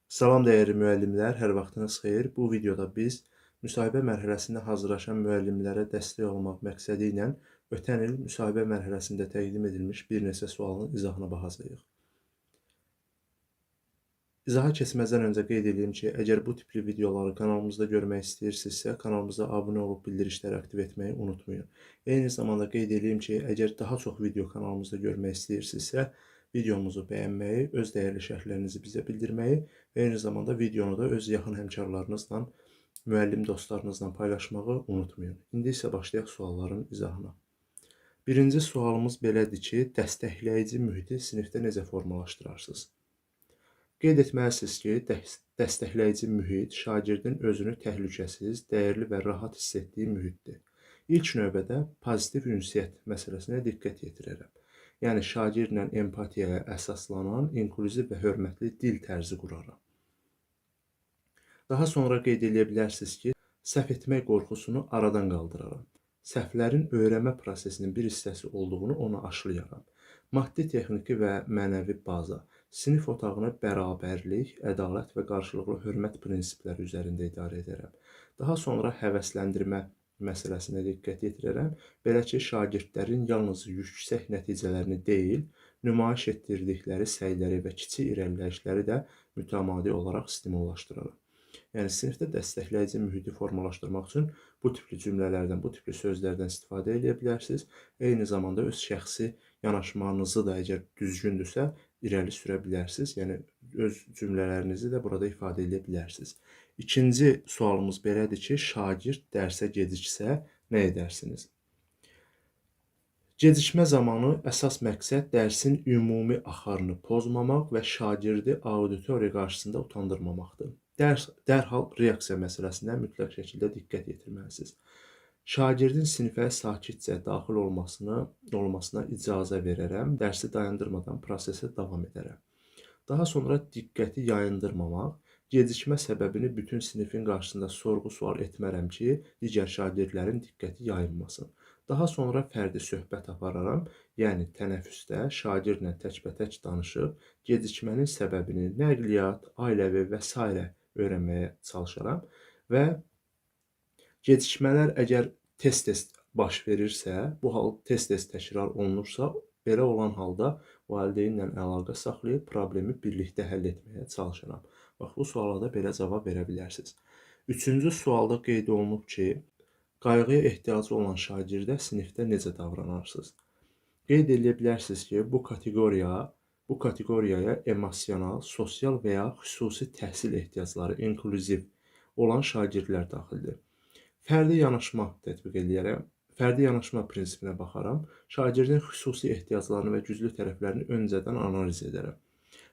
Salam dəyərli müəllimlər, hər vaxtınız xeyir. Bu videoda biz müsahibə mərhələsində hazırlaşan müəllimlərə dəstək olmaq məqsədi ilə ötən il müsahibə mərhələsində təqdim edilmiş bir neçə sualın izahına baxacağıq. İzaha keçməzdən öncə qeyd edeyim ki, əgər bu tipli videoları kanalımızda görmək istəyirsinizsə, kanalımıza abunə olub bildirişləri aktiv etməyi unutmayın. Eyni zamanda qeyd edeyim ki, əgər daha çox video kanalımızda görmək istəyirsinizsə, videomuzu bəyənməyi, öz dəyərli şərhlərinizi bizə bildirməyi və eyni zamanda videonu da öz yaxın həmkarlarınızla, müəllim dostlarınızla paylaşmağı unutmayın. İndi isə başlayaq sualların izahına. Birinci sualımız belədir ki, dəstəkləyici mühiti sinifdə necə formalaşdırarsınız? Qeyd etməlisiniz ki, dəstəkləyici mühit şagirdin özünü təhlükəsiz, dəyərli və rahat hiss etdiyi mühitdir. İlk növbədə pozitiv ünsiyyət məsələsinə diqqət yetirərəm. Yəni şagirdlə empatiyaya əsaslanan inklüziv və hörmətli dil tərzi quraram. Daha sonra qeyd eləyə bilərsiniz ki, səhv etmək qorxusunu aradan qaldıraram. Səhvlərin öyrənmə prosesinin bir hissəsi olduğunu ona aşılayaram. Maddi, texniki və mənəvi baza. Sinif otağını bərabərlik, ədalət və qarşılıqlı hörmət prinsipləri üzərində idarə edərəm. Daha sonra həvəsləndirmə məsələsinə diqqət yetirərəm. Belə ki, şagirdlərin yalnız yüksək nəticələrini deyil, nümayiş etdirdikləri səyləri və kiçik irəliləyişləri də mütəmadi olaraq stimullaşdıraram. Yəni sinifdə dəstəkləyici mühiti formalaşdırmaq üçün bu tipli cümlələrdən, bu tipli sözlərdən istifadə edə bilərsiniz. Eyni zamanda öz şəxsi yanaşmanızı da əgər düzgündürsə, irəli sürə bilərsiniz. Yəni öz cümlələrinizi də burada ifadə edə bilərsiniz. İkinci sualımız belədir ki, şagird dərsə geciksə nə edərsiniz? Gecikmə zamanı əsas məqsəd dərsin ümumi axarını pozmamaq və şagirdi auditoriya qarşısında utandırmamaqdır. Dərhal reaksiya məsələsinə mütləq şəkildə diqqət yetirməlisiniz. Şagirdin sinifə sakitcə daxil olmasına icazə verərəm, dərsi dayandırmadan prosesə davam edərəm. Daha sonra diqqəti yayındırmamaq, gecikmə səbəbini bütün sinifin qarşısında sorğu-sual etmərəm ki, digər şagirdlərin diqqəti yayınmasın. Daha sonra fərdi söhbət apararam, yəni tənəffüsdə şagirdlə təkbətək danışıb, gecikmənin səbəbini, nəqliyyat, ailəvi və s. öyrənməyə çalışaram və gecikmələr əgər tez-tez baş verirsə, bu hal tez-tez təkrar olunursa, belə olan halda valideynlə əlaqə saxlayıb problemi birlikdə həll etməyə çalışaram. Bax, bu suala da belə cavab verə bilərsiniz. Üçüncü sualda qeyd olunub ki, qayğıya ehtiyacı olan şagirdə sinifdə necə davranarsınız? Qeyd eləyə bilərsiniz ki, bu kateqoriyaya emosional, sosial və ya xüsusi təhsil ehtiyacları, inklüziv olan şagirdlər daxildir. Fərdi yanaşma tətbiq eləyərəm. Fərdi yanaşma prinsipinə baxaram. Şagirdin xüsusi ehtiyaclarını və güclü tərəflərini öncədən analiz edərəm.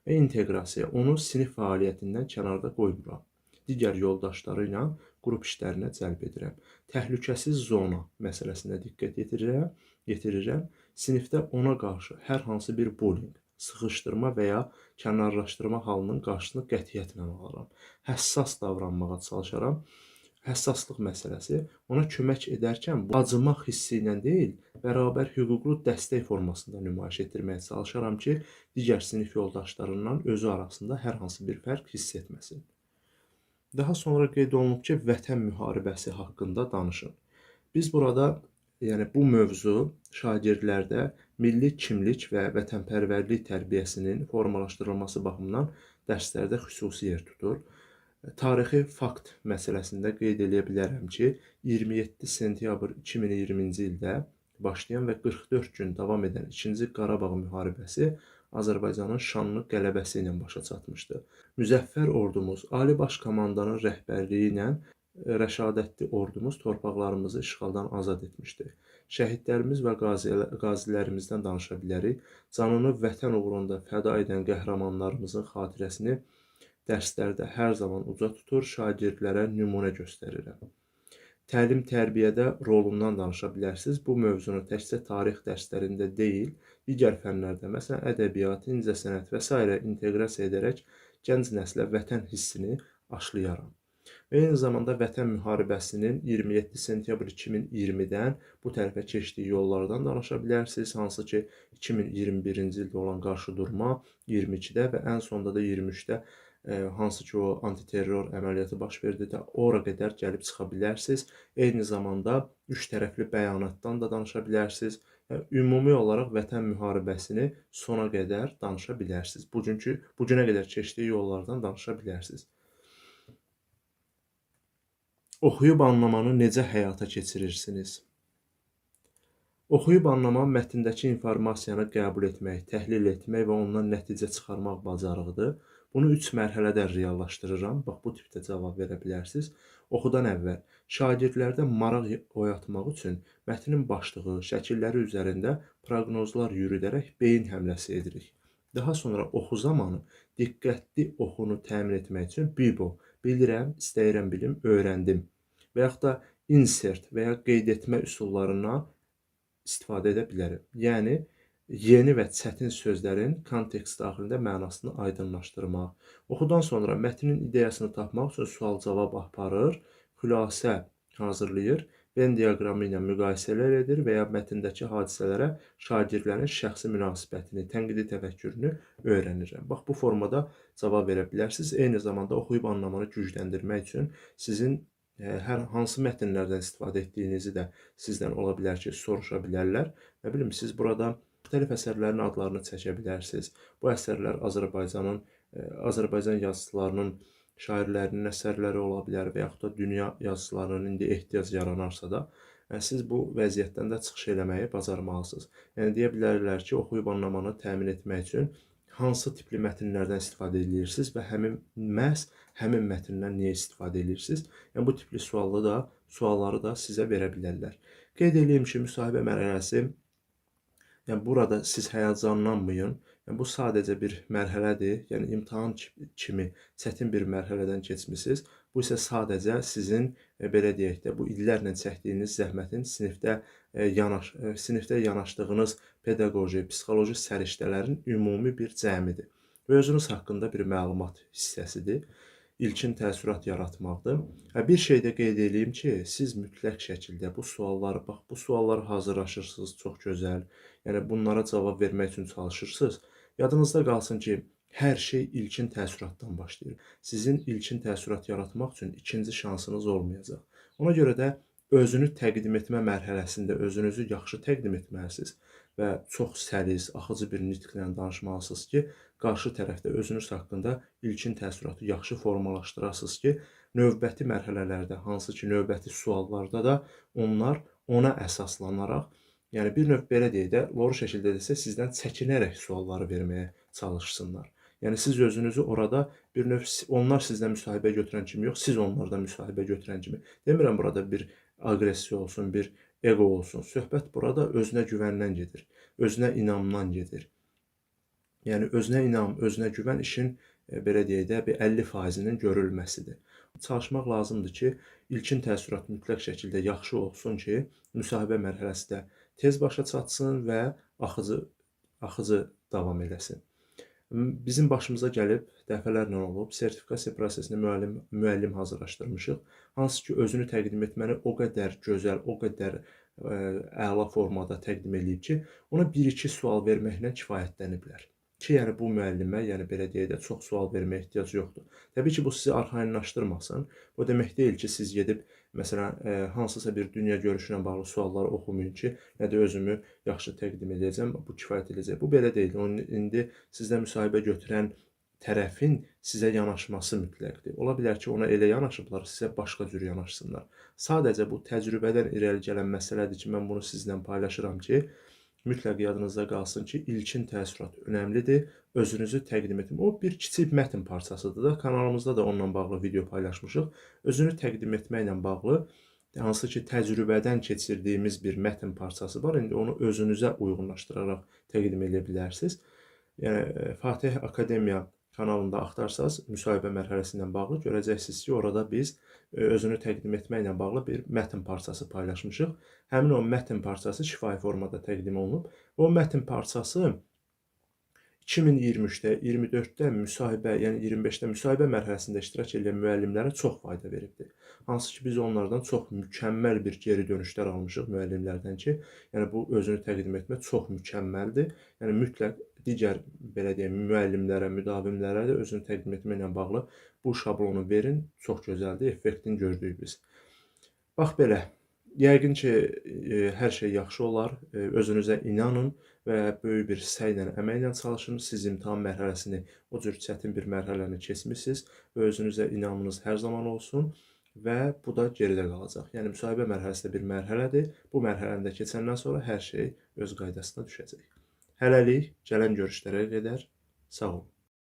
Və inteqrasiya, onu sinif fəaliyyətindən kənarda qoymuram. Digər yoldaşları ilə qrup işlərinə cəlb edirəm. Təhlükəsiz zona məsələsinə diqqət yetirirəm. Sinifdə ona qarşı hər hansı bir bullying, sıxışdırma və ya kənarlaşdırma halının qarşısını qətiyyətlə alaram. Həssas davranmağa çalışaram. Həssaslıq məsələsi ona kömək edərkən acımaq hissi ilə deyil, bərabər hüquqlu dəstək formasında nümayiş etdirməyə çalışaram ki, digər sinif yoldaşlarından özü arasında hər hansı bir fərq hiss etməsin. Daha sonra qeyd olunub ki, vətən müharibəsi haqqında danışın. Biz burada, yəni bu mövzu şagirdlərdə milli kimlik və vətənpərvərlik tərbiyəsinin formalaşdırılması baxımından dərslərdə xüsusi yer tutur. Tarixi fakt məsələsində qeyd eləyə bilərəm ki, 27 sentyabr 2020-ci ildə başlayan və 44 gün davam edən 2-ci Qarabağ müharibəsi Azərbaycanın şanlı qələbəsi ilə başa çatmışdı. Müzəffər ordumuz Ali Baş Komandanın rəhbərliyi ilə rəşadətli ordumuz torpaqlarımızı işğaldan azad etmişdi. Şəhidlərimiz və qazilərimizdən danışa bilərik. Canını vətən uğrunda fəda edən qəhrəmanlarımızın xatirəsini dərslərdə hər zaman uca tutur, şagirdlərə nümunə göstərirəm. Təlim-tərbiyədə rolundan danışa bilərsiniz. Bu mövzunu təkcə tarix dərslərində deyil, digər fənlərdə, məsələn, ədəbiyyat, incəsənət və s. inteqrasiya edərək gənc nəslə vətən hissini aşılayaram. Və eyni zamanda Vətən müharibəsinin 27 sentyabr 2020-dən bu tərəfə keçdiyi yollardan danışa bilərsiniz. Hansı ki 2021-ci ildə olan qarşıdurma, 22-də və ən sonda da 23-də hansı ki o antiterror əməliyyatı baş verdi də ora qədər gəlib çıxa bilərsiniz. Eyni zamanda üç tərəfli bəyanatdan da danışa bilərsiniz. Yəni, ümumi olaraq Vətən müharibəsini sona qədər danışa bilərsiniz. Bugünə qədər keçdiyi yollardan danışa bilərsiniz. Oxuyub anlamanı necə həyata keçirirsiniz? Oxuyub anlama mətndəki informasiyanı qəbul etmək, təhlil etmək və ondan nəticə çıxarmaq bacarığıdır. Bunu 3 mərhələdə reallaşdırıram. Bax, bu tipdə cavab verə bilərsiniz. Oxudan əvvəl şagirdlərdə maraq oyatmaq üçün mətnin başlığı, şəkilləri üzərində proqnozlar yürüdərək beyin həmləsi edirik. Daha sonra oxu zamanı diqqətli oxunu təmin etmək üçün BİBO, bilirəm, istəyirəm, bilim, öyrəndim və yaxud da insert və ya qeyd etmə üsullarından istifadə edə bilərəm. Yəni, yeni və çətin sözlərin kontekst daxilində mənasını aydınlaşdırmaq. Oxudan sonra mətnin ideyasını tapmaq üçün sual-cavab aparır, xülasə hazırlayır, Venn diaqramı ilə müqayisələr edir və ya mətndəki hadisələrə şagirdlərin şəxsi münasibətini, tənqidi təfəkkürünü öyrənirəm. Bax, bu formada cavab verə bilərsiniz. Eyni zamanda oxuyub anlamanı gücləndirmək üçün sizin hər hansı mətnlərdən istifadə etdiyinizi də sizdən ola bilər ki, soruşa bilərlər. Nə bilim, siz burada müxtəlif əsərlərin adlarını çəkə bilərsiniz. Bu əsərlər Azərbaycan yazıçılarının, şairlərinin əsərləri ola bilər və yaxud da dünya yazıçılarının indi ehtiyac yaranarsa da, siz bu vəziyyətdən də çıxış eləməyi bacarmalısınız. Yəni, deyə bilərlər ki, oxuyub anlamanı təmin etmək üçün hansı tipli mətnlərdən istifadə edirsiniz və məhz həmin mətndən niyə istifadə edirsiniz? Yəni, bu tipli sualları da sizə verə bilərlər. Qeyd edeyim ki, müsahibə mərhələsi, yəni burada siz həyəcanlanmayın. Yəni, bu sadəcə bir mərhələdir. Yəni, imtahan kimi çətin bir mərhələdən keçmisiniz. Bu isə sadəcə sizin, belə deyək də, bu illərlə çəkdiyiniz zəhmətin sinifdə yanaşdığınız pedaqoji, psixoloji səriştələrin ümumi bir cəmidir və özünüz haqqında bir məlumat hissəsidir. İlkin təəssürat yaratmaqdır. Bir şey də qeyd eləyim ki, siz mütləq şəkildə bu sualları, bax, bu sualları hazırlaşırsınız, çox gözəl. Yəni, bunlara cavab vermək üçün çalışırsınız. Yadınızda qalsın ki, hər şey ilkin təəssüratdan başlayır. Sizin ilkin təəssürat yaratmaq üçün ikinci şansınız olmayacaq. Ona görə də özünü təqdim etmə mərhələsində özünüzü yaxşı təqdim etməlisiniz və çox səlis, axıcı bir nitqlə danışmalısınız ki, qarşı tərəfdə özünüz haqqında ilkin təəssüratı yaxşı formalaşdırasınız ki, növbəti mərhələlərdə, hansı ki, növbəti suallarda da onlar ona əsaslanaraq, yəni bir növ belə deyək də, loru şəkildə desə, sizdən çəkinərək sualları verməyə çalışsınlar. Yəni siz özünüzü orada bir növ, onlar sizdən müsahibə götürən kimi yox, siz onlardan müsahibə götürən kimi. Demirəm burada bir aqressiya olsun, bir ego olsun. Söhbət burada özünə güvəndən gedir, özünə inamdan gedir. Yəni özünə inam, özünə güvən işin, belə deyək də, bir 50%-nin görülməsidir. Çalışmaq lazımdır ki, ilkin təəssürat mütləq şəkildə yaxşı olsun ki, müsahibə mərhələsi də tez başa çatsın və axıcı davam eləsin. Bizim başımıza gəlib, dəfələrlə olub, sertifikasiya prosesini müəllim hazırlaşdırmışıq. Hansı ki, özünü təqdim etməni o qədər gözəl, o qədər əla formada təqdim eləyib ki, ona bir-iki sual verməklə kifayətləniblər. Ki, yəni bu müəllimə, yəni belə deyək də, çox sual verməyə ehtiyac yoxdur. Təbii ki, bu sizi arxayınlaşdırmasın. Bu demək deyil ki, siz gedib, məsələn, hansısa bir dünya görüşünə bağlı sualları oxumayın ki, nə də özümü yaxşı təqdim edəcəm, bu kifayət edəcək. Bu belə deyil. Onun indi sizdən müsahibə götürən tərəfin sizə yanaşması mütləqdir. Ola bilər ki, ona elə yanaşıblar, sizə başqa cür yanaşsınlar. Sadəcə bu təcrübədən irəli gələn məsələdir ki, mən bunu sizlə paylaşıram ki, mütləq yadınızda qalsın ki, ilkin təəssürat önəmlidir. Özünüzü təqdim etmə. O bir kiçik mətn parçasıdır da. Kanalımızda da onunla bağlı video paylaşmışıq. Özünü təqdim etməklə bağlı hansı ki, təcrübədən keçirdiyimiz bir mətn parçası var. İndi onu özünüzə uyğunlaşdıraraq təqdim edə bilərsiniz. Yəni Fatih Akademiya kanalında axtarsaz müsahibə mərhələsi ilə bağlı görəcəksiniz ki, orada biz özünü təqdim etməklə bağlı bir mətn parçası paylaşmışıq. Həmin o mətn parçası şifahi formada təqdim olunub. O mətn parçası 2023-də, 24-də müsahibə, yəni 25-də müsahibə mərhələsində iştirak edən müəllimlərə çox fayda veribdir. Hansı ki, biz onlardan çox mükəmməl bir geri dönüşlər almışıq müəllimlərdən ki, yəni bu özünü təqdim etmə çox mükəmməldir. Yəni mütləq digər belə deyim, müəllimlərə, müdavimlərə də özünü təqdim etmə ilə bağlı bu şablonu verin. Çox gözəldir, effektini gördük biz. Bax belə. Yəqin ki, hər şey yaxşı olar. Özünüzə inanın və böyük bir səylə, əməklə çalışın. Siz imtahan mərhələsini, o cür çətin bir mərhələni keçmisiniz və özünüzə inamınız hər zaman olsun və bu da geridə qalacaq. Yəni müsahibə mərhələsi də bir mərhələdir. Bu mərhələni də keçəndən sonra hər şey öz qaydasına düşəcək. Hələlik, gələn görüşlərə qədər sağ olun.